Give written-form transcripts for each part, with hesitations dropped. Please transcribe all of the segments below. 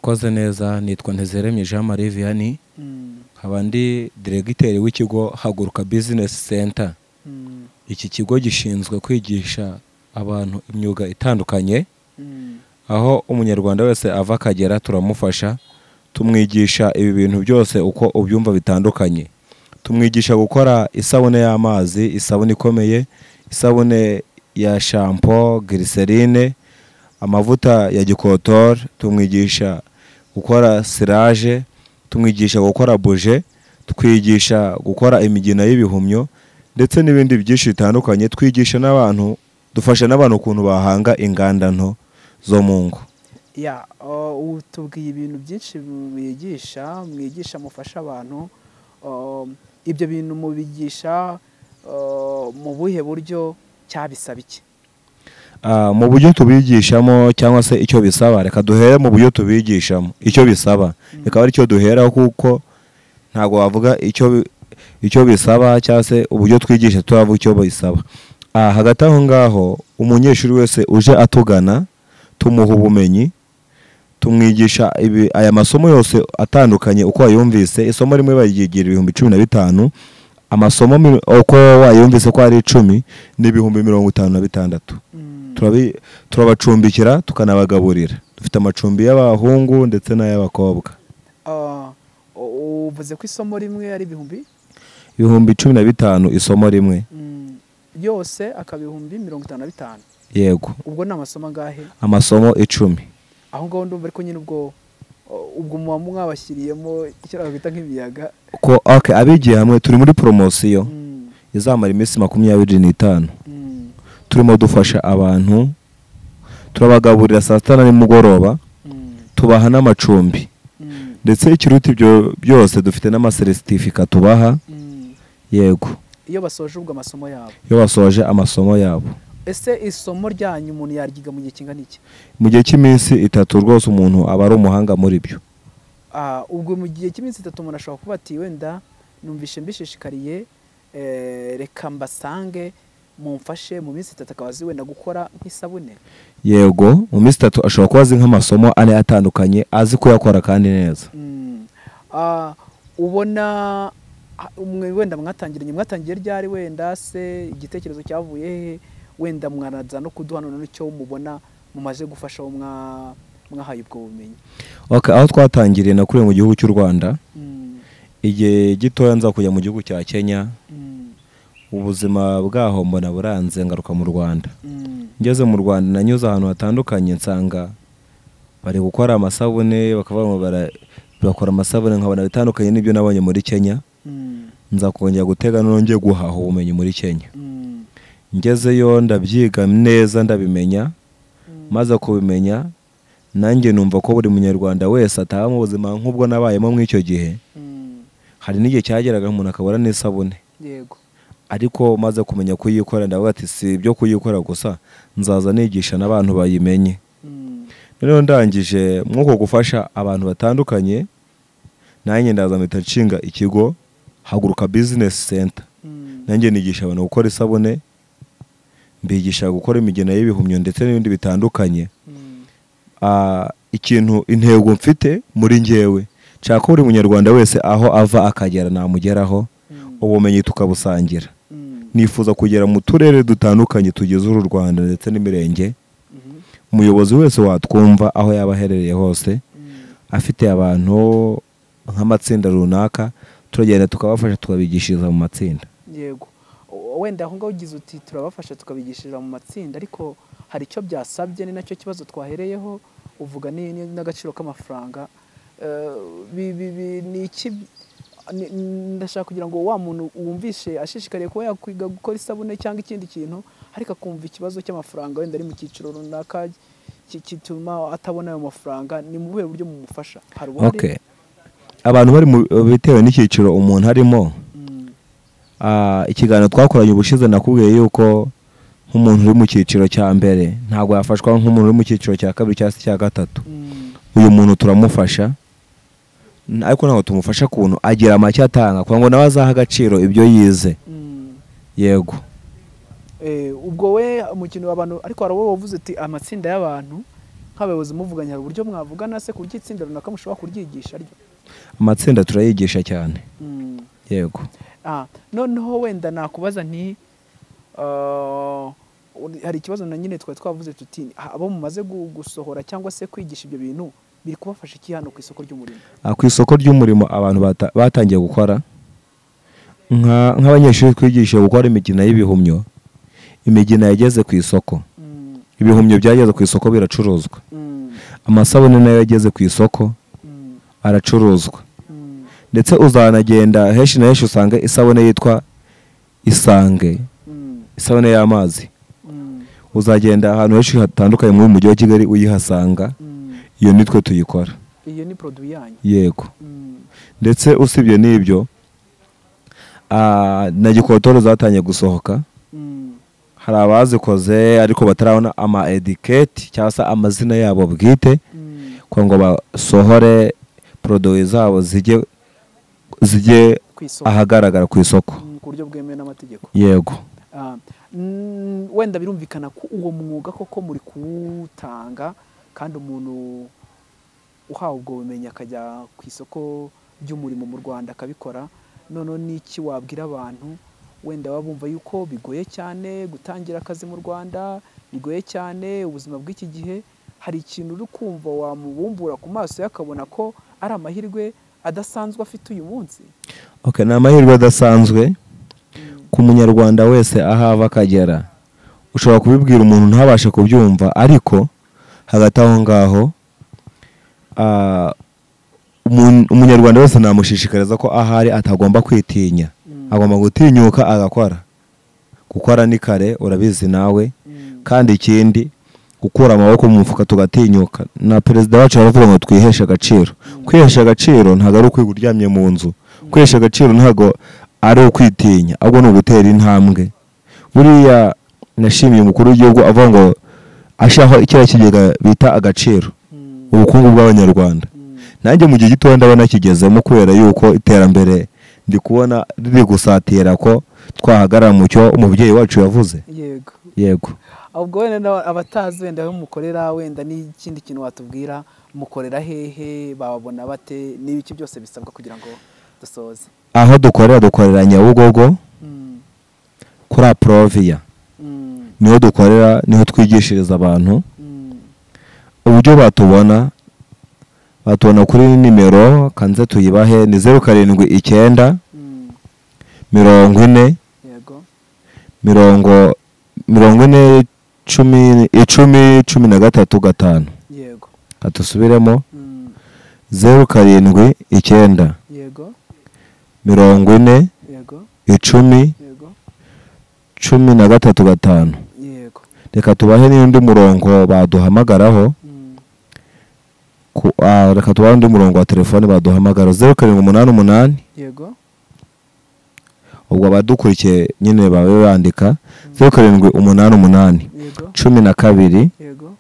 Murakoze neza. Nitwa Ntezeremye Jean Marie Vianney, nkaba ndi diregiteri w'ikigo Haguruka Business Center. Iki kigo gishinzwe kwigisha abantu imyuga itandukanye, aho umunyarwanda wese ava akagera turamufasha, tumwigisha ibi bintu byose uko ubyumva bitandukanye. Tumwigisha gukora isabune y'amazi, isabune ikomeye, isabune ya shampo, glycerine, amavuta ya gikotor, tumwigisha gukora siraje, tumwigisha gukora buje, twigisha gukora imigina y'ibihumyo ndetse n'ibindi byinshi bitandukanye. Twigisha n'abantu, dufasha n'abantu ukuntu bahanga inganda nto zo mu ngo. Ya, utubwiye ibintu byinshi mwigisha, mufasha abantu. Ibyo bintu mubigisha mu buhe buryo, cyabisaba iki? Mu buryo tubigishamo cyangwa se icyo bisaba, reka duhere mu buryo tubigishamo icyo bisaba, reka ari cyo duheraho, kuko ntabwo wavuga icyo bisaba cyangwa se uburyo twigisha turavuga icyo bisaba. Hagati aho ngaho, umunyeshuri wese uje atugana tumuha ubumenyi, tumwigisha aya masomo yose atandukanye uko wayumvise. Isomo rimwe baryigira 15,000, amasomo uko wayumvise ko ari 10 ni 56,000. Turabacumbikira tukanabagaburira. Dufite amacumbi y'abahungu ndetse n'ay'abakobwa. Uvuze ko isomo rimwe ari ibihumbi? 15,000 isomo rimwe. Yose akaba 55,000. Yego. Ubwo ni amasomo angahe? Amasomo 10. Aho ngaho ndumva ariko nyine ubwo muba mwabashyiriyemo icyo bita nk'imiyaga. Ko okay, abigiye hamwe turi muri promosiyo izamara iminsi 25. Turimo dufasha abantu, turabagaburira saa sita na nimugoroba, tubaha n'amacumbi, ndetse ikiruta ibyo byose dufite n'amasertifika tubaha. Yego. Iyo basoje ubwo amasomo yabo. Iyo basoje amasomo yabo. Ese isomo ryanyu umuntu yaryiga mu gihe kingana iki? Mu gihe cy'iminsi 3 rwose umuntu aba ari umuhanga muri byo. Ubwo mu gihe cy'iminsi 3 umuntu ashobora kuba ati wenda numvishe mbishishikariye, reka mbasange mumfashe mu minsi 3 akaba azi wenda gukora nk'isabune. Yego, mu minsi 3 ashobora kuba azi nk'amasomo 4 atandukanye, azi kuyakora kandi neza. Ubona wenda mwatangiriye ryari, wenda se igitekerezo cyavuye he, wenda mwanaza no kuduha none icyo mubona mumaze gufasha uwo mwahaye ubwo bumenyi? Okay, aho twatangiriye nakuriye mu gihugu cy'u Rwanda. Igihe gitoya nza kujya mu gihugu cya Kenya. Ubuzima bwaho mbona buranze, ngaruka mu Rwanda. Ngeze mu Rwanda nanyuze ahantu hatandukanye, nsanga bari gukora amasabune, bakavuga bakora amasabune nkabona bitandukanye n'ibyo nabonye muri Kenya. Nza kongera gutega nongeye guhaha ubumenyi muri Kenya. Ngezeyo ndabyiga neza ndabimenya. Maze kubimenya nanjye numva ko buri munyarwanda wese ataba mu buzima nk'ubwo nabayemo muri icyo gihe. Hari n'igihe cyageraga umuntu akabura n'isabune. Yego. Ariko maze kumenya kuyikora ndavuga ati si ibyo kuyikora gusa, nzaza nigisha n'abantu bayimenye. Noneho ndangije mwuko gufasha abantu batandukanye, nanjye ndaza mpita nshinga ikigo Haguruka Business Center. Nanjye nigisha abantu gukora isabune, mbigisha gukora imigina y'ibihumyo ndetse n'ibindi bitandukanye. Ikintu intego mfite muri njyewe, nshaka ko buri munyarwanda wese aho ava akagera namugeraho, ubumenyi tukabusangira. Nifuza kugera mu turere dutandukanye tugize uru Rwanda ndetse n'imirenge. Umuyobozi wese watwumva aho yaba aherereye hose, afite abantu nk'amatsinda runaka, turagenda tukabafasha tukabigishiriza mu matsinda. Yego. Wenda aho ngaho ugize uti turabafasha tukabigishiriza mu matsinda, ariko hari icyo byasabye, ni nacyo kibazo twahereyeho, uvuga n'agaciro k'amafaranga. Ni iki ndashaka kugira ngo wa muntu wumvishe ashishikariye kuba yakwiga gukora isabune cyangwa ikindi kintu, ariko akumva ikibazo cy'amafaranga wenda ari mu cyiciro runaka gituma atabona ayo mafaranga, ni mu buhe buryo mumufasha? Hari ubuhari? Okay. Abantu bari bitewe n'icyiciro umuntu arimo. Ikiganiro twakoranye ubushize nakubwiye yuko nk'umuntu uri mu cyiciro cya mbere ntabwo yafashwa nk'umuntu uri mu cyiciro cya kabiri cyangwa se cya gatatu. Uyu muntu turamufasha, ariko ntabwo tumufasha kuntu agira make atanga kugira ngo nawe azahe agaciro ibyo yize. Yego. Ubwo we umukino w'abantu, ariko hari uwo wavuze ati amatsinda y'abantu Nk'abayobozi muvuganye hari uburyo mwavugana se ku buryo itsinda runaka mushobora kuryigisha ryo? Amatsinda turayigisha cyane. Yego. Noneho wenda nakubaza nti hari ikibazo na nyine twari twavuze tuti abo mumaze gusohora cyangwa se kwigisha ibyo bintu biri kubafasha iki hano ku isoko ry'umurimo? Ku isoko ry'umurimo abantu batangiye gukora nk'abanyeshuri twigishije gukora imigina y'ibihumyo, imigina yageze ku isoko, ibihumyo byageze ku isoko biracuruzwa, amasabune nayo yageze ku isoko aracuruzwa, ndetse uzanagenda henshi na henshi usanga isabune yitwa Isange, isabune y'amazi, uzagenda ahantu henshi hatandukanye mu mujyi wa Kigali uyihasanga. Iyo nitwe tuyikora. Iyo ni produit yanyu? Yego. Ndetse usibye n'ibyo, na gikotoro zatangiye gusohoka, hari abazikoze ariko batarabona ama etiquette cyangwa se amazina yabo bwite, kugira ngo basohore produit zabo zijye ahagaragara ku isoko ku buryo bwemewe n'amategeko. Yego. Wenda birumvikana ko uwo mwuga koko muri kuwutanga, kandi umuntu uhawe ubwo bumenyi akajya ku isoko ry'umurimo mu Rwanda akabikora. Noneho n'iki wabwira abantu wenda babumva yuko bigoye cyane gutangira akazi mu Rwanda, bigoye cyane ubuzima bw'iki gihe, hari ikintu uri kumva wamubumbura ku maso yakabona ko ari amahirwe adasanzwe afite uyu munsi? Okay, ni amahirwe adasanzwe ku munyarwanda wese ahava akagera. Ushobora kubibwira umuntu ntabashe kubyumva, ariko hagati aho ngaho umunyarwanda wese namushishikariza ko ahari atagomba kwitinya, agomba gutinyuka agakora. Gukora ni kare, urabizi nawe. Kandi ikindi, gukura amaboko mu mufuka tugatinyuka. Na perezida wacu aravuga ngo twiheshe agaciro. Kwihesha agaciro ntabwo ari ukwiga uryamye mu nzu, kwihesha agaciro ntabwo ari ukwitinya, ahubwo ni ugutera intambwe. Buriya nashimiye umukuru w'igihugu avuga ngo ashaho ikiriya kigega bita agaciro, ubukungu bw'abanyarwanda. Nanjye mu gihe gito ndabona kigezemo, kubera yuko iterambere ndi kubona riri gusatira ko twahagarara mu cyo umubyeyi wacu yavuze. Yego. Yego. Ubwo wenda abatazi wenda aho mukorera, wenda n'ikindi kintu watubwira, mukorera hehe, bababona bate, n'ibiki byose bisabwa kugira ngo dusoze? Aho dukorera, dukorera Nyabugogo kuri Aprovia, niho dukorera, niho twigishiriza abantu. Uburyo batubona, batubona kuri nimero kanze tuyibahe, ni 079 40 40 10 10 13 5. Yego. Katusubiremo. 079 Yego. 40 Yego. 10 Yego. 13 5. Yego. Reka tubahe n'undi murongo baduhamagaraho. Reka tubahe undi murongo wa telefone baduhamagara, 0788. Yego. Ubwo abadukurikiye nyine babe bandika 0788 12 Yego.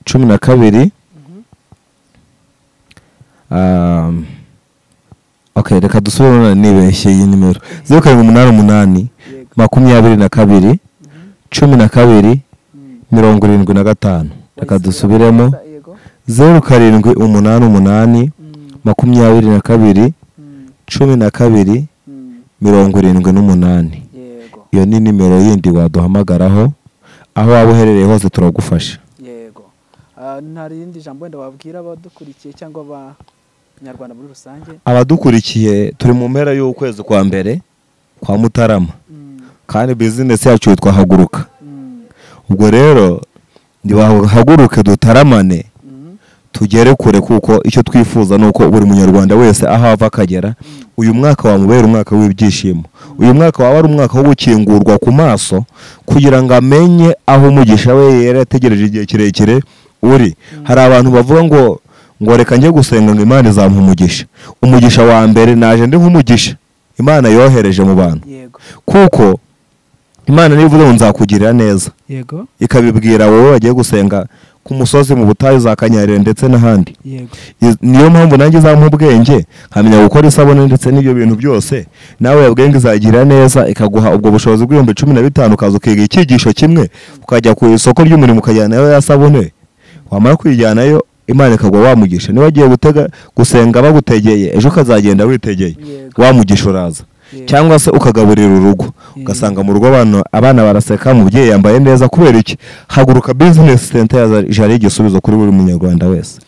12. Okay, reka dusubire nibeshye iyi nimero. 0788 22 12 75. Reka dusubiremo. 0788 22 12 78. Yego. Iyo ni nimero yindi waduhamagaraho, aho waba uherereye hose turagufasha. Yego. Nta rindi jambo wenda wabwira abadukurikiye cyangwa abanyarwanda muri rusange? Abadukurikiye, turi mu mpera y'ukwezi kwa mbere kwa Mutarama, kandi business yacu yitwa Haguruka. Ubwo rero nibahaguruke dutaramane, tugere kure, kuko icyo twifuza nuko buri munyarwanda wese aho ava akagera, uyu mwaka wamubera umwaka w'ibyishimo. Uyu mwaka waba ari umwaka wo gukingurwa ku maso, kugira ngo amenye aho umugisha we yari ategereje igihe kirekire uri. Hari abantu bavuga ngo reka njye gusenga ngo Imana izampa umugisha. Umugisha wa mbere naje ndi nk'umugisha Imana yohereje mu bantu. Yego. Kuko Imana niyo ivuze ngo nzakugirira neza. Yego. Ikabibwira wowe wagiye gusenga ku musozi mu butayu za Kanyarira ndetse n'ahandi. Yego. Niyo mpamvu nanjye izampa ubwenge nkamenya gukora isabune ndetse n'ibyo bintu byose. Nawe ubwenge izagira neza ikaguha ubwo bushobozi bw'ibihumbi 15, ukaza ukiga icyigisho kimwe, ukajya ku isoko ry'umurimo ukajyanayo ya sabune, wamara kuyijyanayo Imana ikaguha wa mugisha. Niba wagiye gutega gusenga bagutegeye, ejo ukazagenda witegeye, Yego. wa mugisha uraza. Yego. Cyangwa se ukagaburira urugo, ugasanga mu rugo abana baraseka, umubyeyi yambaye neza. Kubera iki? Haguruka Business Center yaje ari igisubizo kuri buri munyarwanda wese.